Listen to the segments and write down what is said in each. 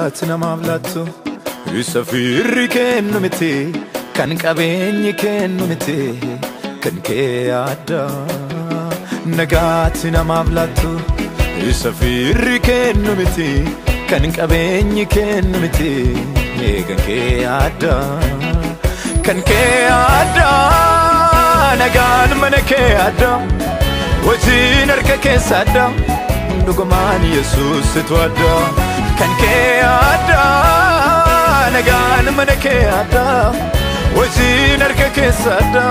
Nagaatti namaaf laattu isa firri kennu miti, kan qabeenyi kennu miti, kan kee adda. Nagaatti namaaf laattu isa firri kennu miti, kan qabeenyi kennu miti, kan kee adda. Kan kee adda, nagaan mana kee adda, hojiin harka keessa adda, dhugumaan Yesuus situ adda. Kan kee adda, nagaan mana kee adda, hojiin harka keessa adda,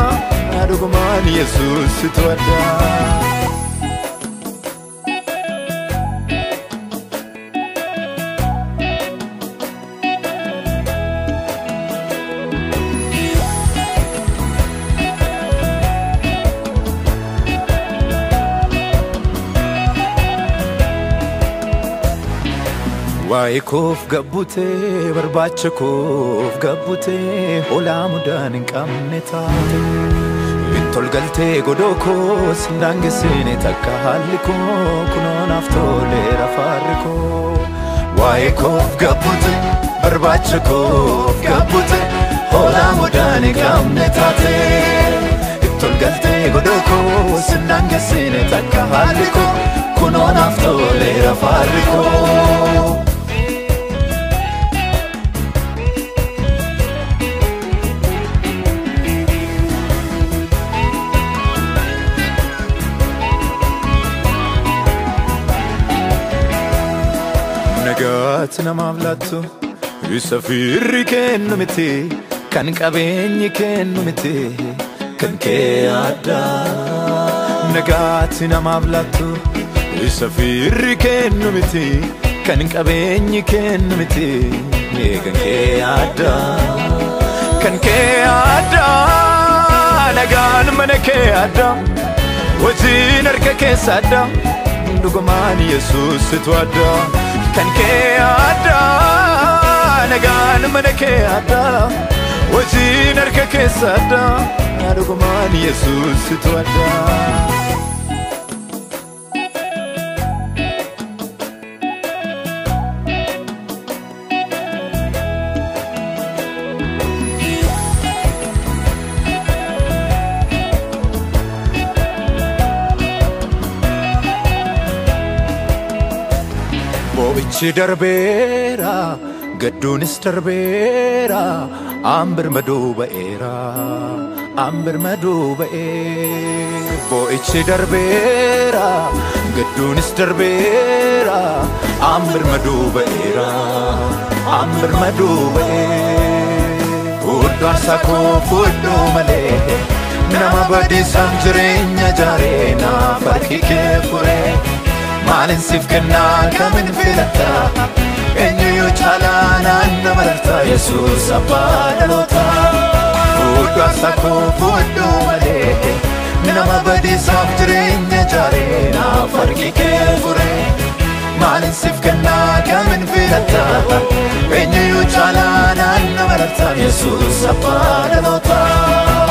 dhugumaan Yesuus situ adda. Waa'ee koof gabbutee, barbaacha koof gabbutee, hoolaa mudaan hin qabne taate. Itti ol galtee godoo koos hin daangessine takka haalli koo, kunoo naaf toleera faarri koo. Waa'ee koof gabbutee, barbaacha koof gabbutee, hoolaa mudaan hin qabne taate. Itti ol galtee godoo koos hin daangessine takka haalli koo, kunoo naaf toleera faarri koo. Nagaatti namaaf laattu isa firri kennu miti, kan qabeenyi kennu miti, kan kee adda. Nagaatti namaaf laattu isa firri kennu miti, kan qabeenyi kennu miti, kan kee adda. Kan kee adda, nagaan mana kee adda, hojiin harka keessa adda, dhugumaan Yesuus situ adda. Kan kee adda, nagaan mana kee adda, hojiin harka keessa adda, dhugumaan Yesuus situ adda. Boo'ichi darbeera, gadduunis darbeera, hambir maduu ba'eera, hambir maduu ba'ee. Boo'ichi darbeera, gadduunis darbeera, hambir maduu ba'eera, hambir maduu ba'ee. Fuudhu aarsaa koo fuudhu malee, nama badiisaaf jireenya jaaree naaf harki kee furee. Maalin siif kennaa kamin filatta, eenyuyyuu caalaa naan nama rarta, Yesuus abbaa dhalootaa. Fuudhu aarsaa koo fuudhu malee, nama badiisaaf jireenya jaaree naaf harki kee furee. Maalin siif kennaa kamin filatta, eenyuyyuu caalaa naan nama rarta, Yesuus abbaa dhalootaa.